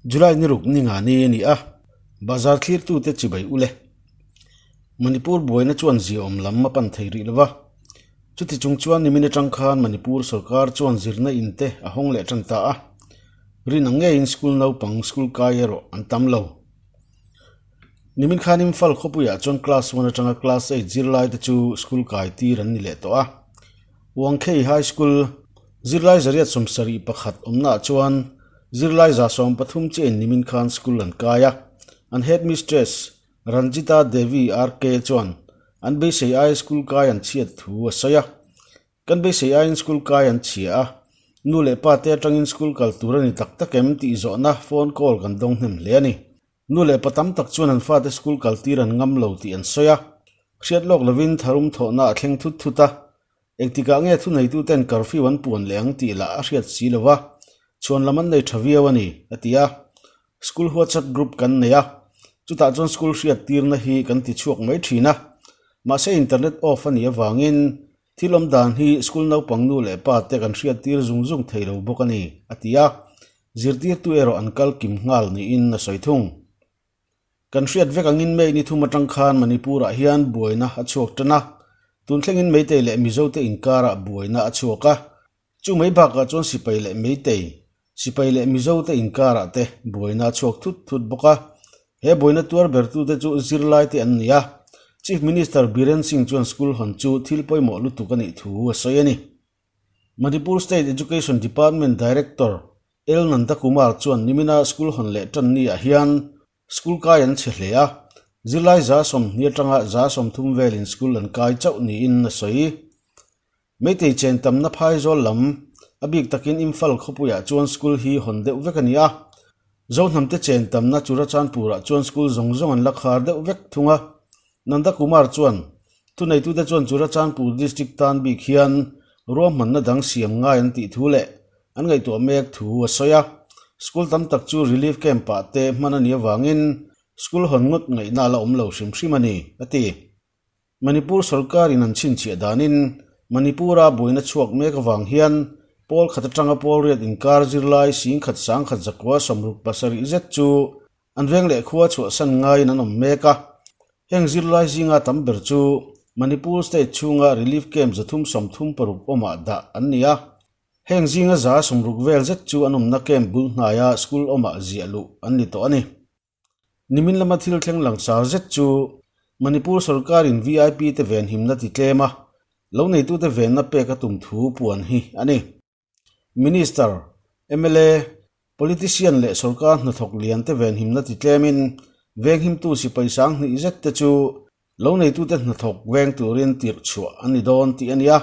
July ni ruk ni nga ni a ni a, bazar thlirtute chibai ule. Manipur buaina chuan ziaawm lam a pan thei rih lova. Chuti chung chuan nimin atang khan Manipur sorkar chuan zirna in te a hawng leh tan ta a. Rin ang ngeiin school naupang school kai erawh an tam lo. Nimin khan Imphal khawpuiah chuan class one atanga class eight zirlai te chu school kai tir an ni leh tawh a. Wangkhei High School zirlai zariat 71 awmnaah chuan zirlai 13 chiahin nimin khan school an kai a. An headmistress Ranjita Devi RK chuan an beisei aia school kai an chhiat thu a sawi a. Kan beisei aiin school kai an chhia a, nu leh pa te atangin school kal tur a ni tak tak em tih zawhna phone call kan dawng hnem hle a ni. Nu leh pa tam tak chuan an fate school kal tir an ngam lo tih an sawi a, hriat lawk lovin tharum thawhna a thleng thut thut a, engtikah nge thuneituten curfew an puan leh ang tih lah a hriat si lo va, chhuan lam an nei tha viau a ni, a ti a. School WhatsApp group kan nei a, chutah chuan school hriat tirna hi kan ti chhuak mai thin a, mahse internet off a nih avangin thil awm dan hi school naupang nu leh pa te kan hriat tir zung zung thei lo bawk a ni, a ti a. Zirtirtu erawh an kal kim nghal niin a sawi thung. Kan hriat vek angin May ni thum atang khan Manipur-ah hian buaina a chhuak tan a, tun thlengin Meitei leh Mizote inkarah buaina a chhuak a. Chu mai bakah chuan sipai leh Meitei, sipai leh Mizote inkarah te buaina a chhuak thut thut bawk a. He buaina tuar bertute chu zirlaite an ni a, Chief Minister Biren Singh chuan school hawn chu thil pawimawh lutuk a nih thu a sawi a ni. Manipur State Education Department Director L Nandakumar chuan nimina school hawn leh tan ni ah hian school kai an chhe hle a, zirlai 20 atanga 30 velin school an kai chauh niin a sawi. Meitei chen tamna phaizawl lam a bik takin Imphal khawpuiah chuan school hi hawn deuh vek a ni a, Zohnamte chen tamna Churachandpur-ah chuan school zawng zawng an la khar deuh vek thung a. Nandakumar chuan Thuneitute chuan Churachandpur District tan bik hian ruahmanna dang siam ngai an tih thu leh an ngaihtuah mek thu a sawi a. School tam tak chu relief camp-ah te hman a nih avangin school hawn ngawt ngaihna a la awm lo hrim hrim a ni, a ti. Manipur sorkarin an chhinchhiah danin Manipur-a buaina chhuak mek avang hian pawl khat atanga pawl riat inkar zirlai 11,167 zet chu An veng leh khua chhuahsan ngaiin an awm mek a, heng zirlai zinga tam ber chu Manipur state chhunga relief camp 336 awmah dah an ni a, heng zinga 60 vel zet chu an awmna camp bul hnaia school awmah ziah luh an ni tawh a ni. Nimin lama thil thleng langsar zet chu Manipur sorkarin VIP te venhimna ti tlem a, lo neitute venna pek a tum thu puan hi a ni. Minister, mla, Politician leh sorkar hnathawk lian te venhimna ti tlemin venghimtu sipai 2000 zet te chu lo neitute hnathawk veng turin tirh chhuah an ni dawn tih a ni a.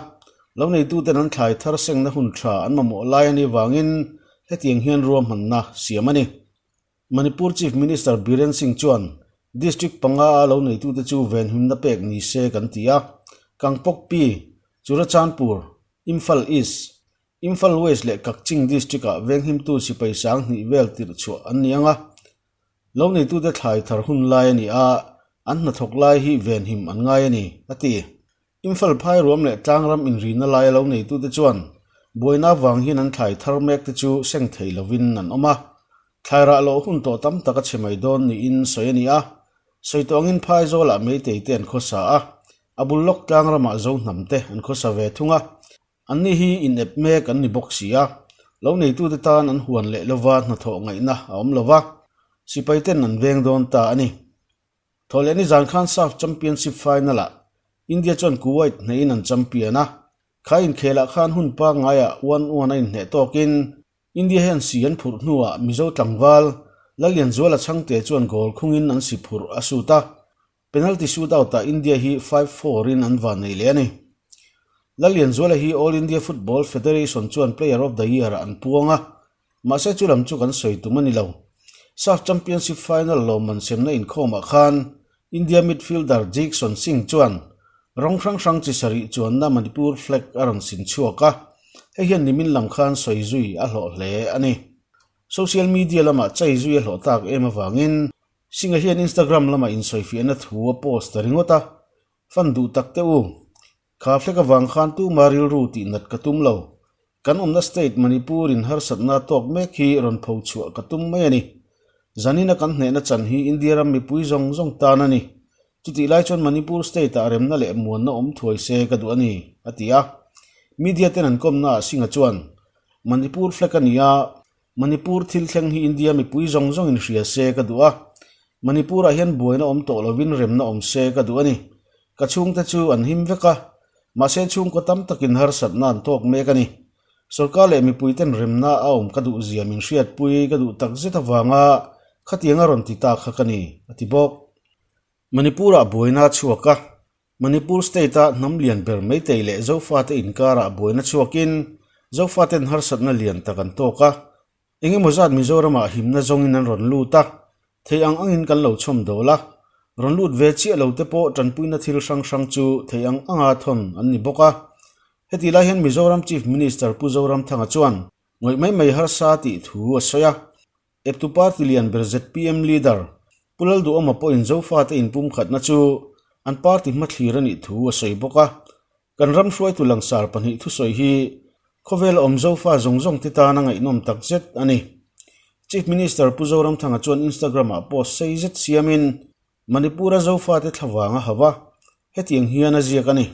Lo neituten an thlai thar sengna hun tha an mamawh lai a nih vangin hetiang hian ruahmanna siam a ni. Manipur Chief Minister Biren Singh chuan District panga a lo neitute chu venhimna pek ni se kan ti a. Kangpokpi, Churachandpur, Imphal East, Imphal West leh Kakching District-ah venghimtu sipai 2000 vel tirh chhuah an ni ang a. Lo neitute thlai thar hun lai a ni a, an hnathawk lai hi venhim an ngai a ni, a ti. Imphal phai ruam leh tlangram inrina laia lo neitute chuan buaina avang hian an thlai thar mek te chu seng thei lovin an awm a. Thlai rah loh hun tawh tam tak a chhe mai dawn niin sawi a ni a. Sawi tawh angin phai zawlah meitei te an khawsa a, a bul lawk tlangram-ah Zohnam te an khawsa ve thung a. Anni hi inep mek an ni bawk si a, lo neitute tan an huan leh lova hnathawh ngaihna a awm lo va, sipai ten an veng dawn ta a ni. Thawhlehni zan khan SAF Championship final-ah India chuan Kuwait hnehin an champion a, kha inkhelah khan hun pangngaiah 1-1 a inhneh tawkin India hian si an phurh hnuah Mizo tlangval Lallianzuala Chhangte chuan goal khungin an si phurh a sut a, Penalty shootout-ah India hi 5-4 in an van nei leh a ni. Lallianzuala hi All India Football Federation chuan Player of the Year-ah an puang a, mahse chu lam chu kan sawi tum a ni lo. SAF Championship final lawmman semna inkhawmah khan India midfielder Jeakson Singh chuan rawng hrang hrang chi sarih chuanna Manipur flag a rawn sin chhuak a, hei hian nimin lam khan sawi zui a hlawh hle a ni. Social media lamah chai zui a hlawh tak em avangin Singh-a hian Instagram lamah insawifiahna thu a post ta ringawt a, Fan duh tak teh u. Kha flag avang khan tuma rilru tih nat ka tum lo. Kan awmna state Manipur in harsatna tawk mek hi rawn pho chhuah ka tum mai a ni. Zanina kan hnehna chan hi India ram mipui zawng zawng tan a ni. Chutih lai chuan Manipur state-ah remna leh muanna awm thuai se ka duh a ni, a ti a. Media ten an kawmnaah Singh-a chuan, Manipur flag a ni a, Manipur thil thleng hi India mipui zawng zawngin hria se ka duh a. Manipur-ah hian buaina awm tawh lovin remna awm se ka duh a ni. Ka chhungte chu an him vek a, mahse chhungkaw tam takin harsatna an tawk mek a ni. Sorkar leh mipuiten remna a awm ka duh zia min hriatpui ka duh tak zet avanga khatiang a rawn ti ta kha ka ni, a ti bawk. Manipur-ah buaina a chhuak a, Manipur state-a hnam lian ber Meitei leh Zofate inkarah buaina chhuakin Zofaten harsatna lian tak an tawk a, engemaw zat Mizoramah himna zawngin an rawn lut a, thei ang angin kan lo chhawm dawl a, rawn lut ve chiah lo te pawh tanpuina thil hrang hrang chu thei ang anga thawn an ni bawk a. Heti lai hian Mizoram Chief Minister Pu Zoramthanga chuan ngawih mai mai harsa tih thu a sawi a, Eptu party lian ber zpm leader Pu Lalduhawma pawhin Zofate inpumkhatna chu an party hmathlir a nih thu a sawi bawk a. Kan ram hruaitu langsar pahnih thusawi hi khawvela awm Zofa zawng zawng te tan a ngaihnawm tak zet a ni. Chief Minister Pu Zoramthanga chuan Instagram-ah post sei zet siamin Manipur-a Zofate thlavang a hauh a, hetiang hian a ziak a ni.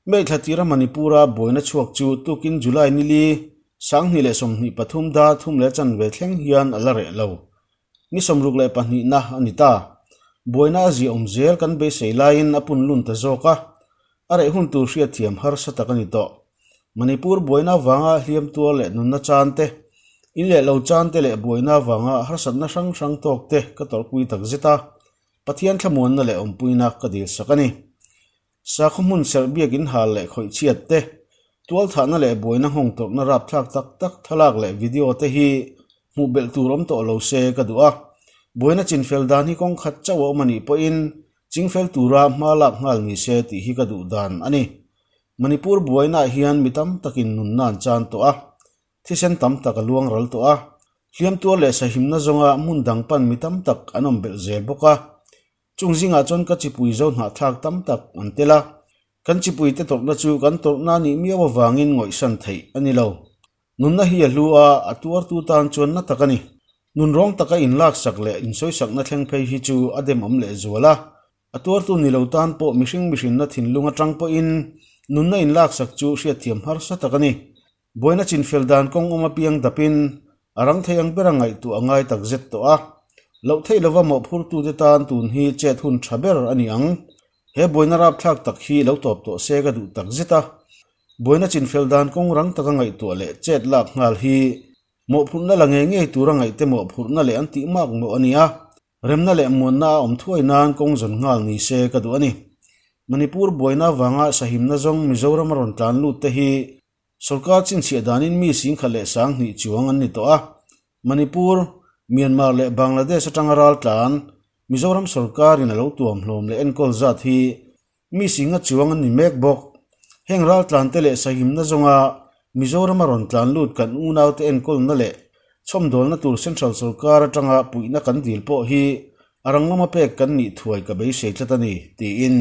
May thla tira Manipur-a buaina chhuak chu tukin July nili 2023 dar thum leh chanve thleng hian a la reh lo. Ni 62 na a ni ta. Buaina a ziahawm zel kan beisei laiin a pun lun ta zawk a, a reh hun tur hriatthiam harsa tak a ni tawh. Manipur buaina avanga hliam tuar leh nunna chan te, in leh lo chan te leh buaina avanga harsatna hrang hrang tawk te ka tawrhpui takzet a, Pathian thlamuanna leh awmpuina ka dilsak a ni. Sakhaw hmun serh biak in hal leh khawih chhiat te, tualthahna leh buaina nghawng tawrhna rapthlak tak tak thlalak leh video te hi hmuh belh tur awm tawh lo se ka duh a. Buaina chinfel dan hi kawng khat chauh a awm a nih pawhin chingfel tura hma lak nghal ni se tih hi ka duh dan a ni. Manipur buainaah hian mi tam takin nunna an chan tawh a, thisen tam tak a luang ral tawh a, hliam tuar leh sahimna zawnga hmun dang pan mi tam tak an awm belh zel bawk a. Chung zingah chuan ka chipui zo hnahthlak tam tak an tel a, kan chipuite tawrhna chu kan tawrhna nih miau avangin ngawihsan theih a ni lo. Nunna hi a hlu a, a tuartu tan chuan na tak a ni. Nunrawng taka inlaksak leh insawisakna thleng phei hi chu a demawm lehzual a, a tuartu ni lo tan pawh mihring mihrinna thinlung atang pawhin nunna inlaksak chu hriatthiam harsa tak a ni. Buaina chinfel dan kawng awm apiang dapin a rang thei ang bera ngaihtuah a ngai tak zet tawh a. Loh theih lova mawhphurtute tan tun hi chet hun tha ber a ni ang. He buaina rapthlak tak hi lo tawp tawh se ka duh tak zet a. Buaina chinfel dan kawng rang taka ngaihtuah leh chet lak nghal hi mawhphurhna la ngei ngei tura ngaihte mawhphurhna leh an tih mak mawh a ni a. Remna leh muanna a awm thuai nan kawng zawn nghal ni se ka duh a ni. Manipur buaina avanga sahimna zawng Mizoram a rawn tlan lut te hi Sorkar chinchhiah danin mi singkhat leh 2000 chuang an ni tawh a. Manipur, Myanmar leh Bangladesh atanga raltlan Mizoram sorkarin a lo tuam hlawm leh enkawl zat hi mi singa chuang an ni mek bawk. Heng raltlante leh sahimna zawnga Mizorama rawn tlan lut kan unaute enkawlna leh chhawmdawlna tur Central sorkar atanga puihna kan dil pawh hi a rang lama pek kan nih thuai ka beisei tlat a ni, tiin.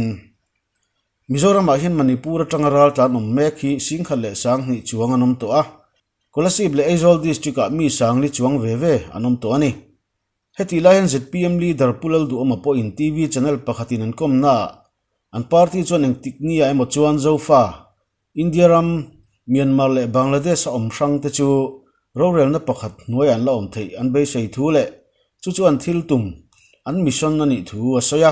Mizoramah hian Manipur atanga raltlan awm mek hi 10,200 chuang an awm tawh a, Kolasib leh Aizawl District-ah mi 40 chuang ve ve an awm tawh a ni. Hetih lai hian zpm leader Pu Lalduhawma pawhin TV channel pakhatin an kawmnaah an party chuan engtik nia emaw chuan Zofa, India ram, Myanmar leh Bangladesh-a awm hrang te chu rorelna pakhat hnuaiah an la awm theih an beisei thu leh chu chu an thil tum, an mission a nih thu a sawi a.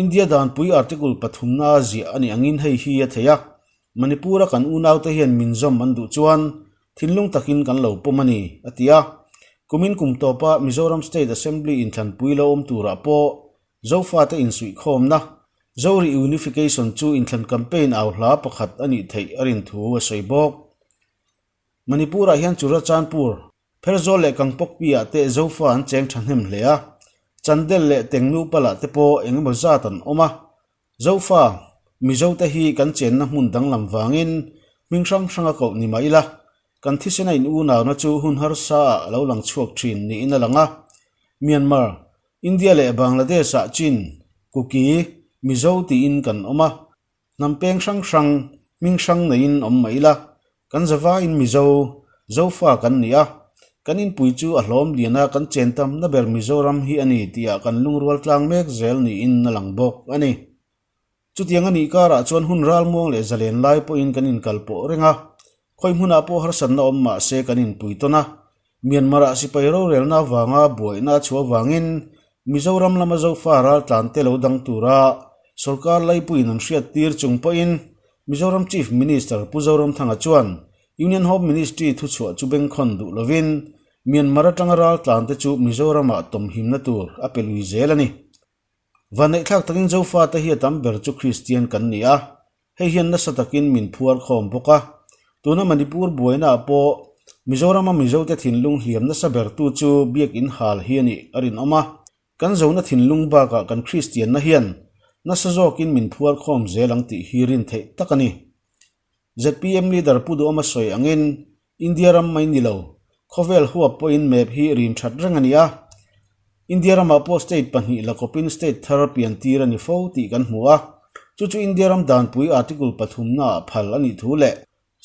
India danpui article pathumna a ziah a nih angin hei hi a thei a, Manipur-a kan unaute hian min zawm an duh chuan thinlung takin kan lo pawm a ni, a ti a. Kumin kum tawpa Mizoram State Assembly inthlanpui lo awm turah pawh Zofate insuihkhawmna, Zo Reunification chu inthlan campaign au hla pakhat a nih theih a rin thu a sawi bawk. Manipur-ah hian Churachandpur, Pherzawl leh Kangpokpi-ah te Zofa an cheng thahnem hle a, Chandel leh Tengnupal-ah te pawh eng emaw zat an awm a. Zofa, Mizo te hi kan chenna hmun danglam vangin hming hrang hranga koh ni mah ila, kan thisena in unauna chu hun harsa ah a lo lang chhuak thin niin a lang a. Myanmar, India leh Bangladesh-ah Chin, Kuki, Mizo tiin kan awm a. Hnam peng hrang hrang, hming hrang neiin awm mah ila, kan zavaiin Mizo, Zofa kan ni a. Kan inpui chu a hlawm lian a, kan chen tamna ber Mizoram hi a ni tihah kan lungrual tlang mek zel niin a lang bawk a ni. Chutiang a nih karah chuan hun ralmuang leh zalen lai pawhin kan inkal pawh reng a, khawi hmunah pawh harsatna awm mah se kan inpui tawn a. Myanmar-ah sipai rorelna avanga buaina a chhuah avangin Mizoram lama Zofa raltlante lo dang tura sorkar laipuiin an hriattir chung pawhin Mizoram Chief Minister Pu Zoramthanga chuan Union Home Ministry thuchhuah chu bengkhawn duh lovin Myanmar atanga raltlante chu Mizoramah tawmhimna tur a pe lui zel a ni. Vanneihthlak takin Zofate hi a tam ber chu Kristian kan ni a, hei hian nasa takin min phuar khawm bawk a. Tuna Manipur buainaah pawh Mizorama Mizote thinlung hliam nasa bertu chu Biakin hal hi a nih a rinawm a. Kan zona thinlung bakah kan Kristianna hian nasa zawkin min phuar khawm zel ang tih hi rin theih tak a ni. Zpm leader Pu Duhawma sawi angin India ram mai ni lo, khawvel huap pawhin map hi rin that reng a ni a. India ramah pawh state pahnih la kawpin state thar pian tir a ni fo tih kan hmu a. Chu chu India ram danpui article pathumnaah phal a nih thu leh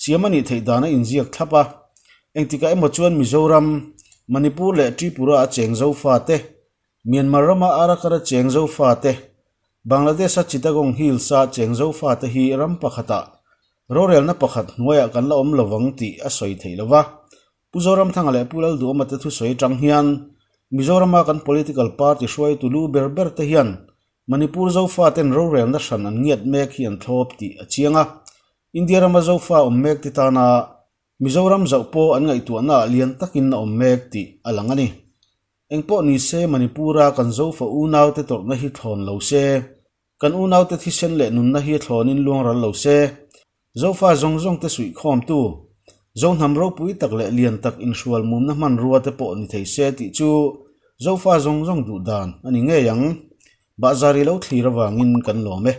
siam a nih theih dan a inziak thlap a. Engtikah emaw chuan Mizoram, Manipur leh Tripura a cheng Zofate, Myanmar rama Arakan a cheng Zofate, Bangladesh-a Chittagong Hills-a cheng Zofate hi ram pakhatah rorelna pakhat hnuaiah kan la awm lovang tih a sawi theih lo va. Pu Zoramthanga leh Pu Lalduhawma te thusawi atang hian Mizorama kan political party hruaitu lu ber ber te hian Manipur Zofaten rorelna hran an ngiat mek hi an thlawp tih a chiang a. India rama Zofa awm mek te tana Mizoram zauh pawh an ngaihtuahnaah lian takin a awm mek tih a lang a ni. Engpawh ni se Manipur-a kan Zofa unaute tawrhna hi thlawn lo se, kan unaute thisen leh nunna hi thlawnin luang ral lo se, Zofa zawng zawngte suihkhawmtu, Zohnam ropui tak leh lian tak inhrual mumna hmanrua te pawh ni thei se tih chu Zofa zawng zawng duh dan a ni ngei ang. Bahzar i lo thlir avangin kan lawm e.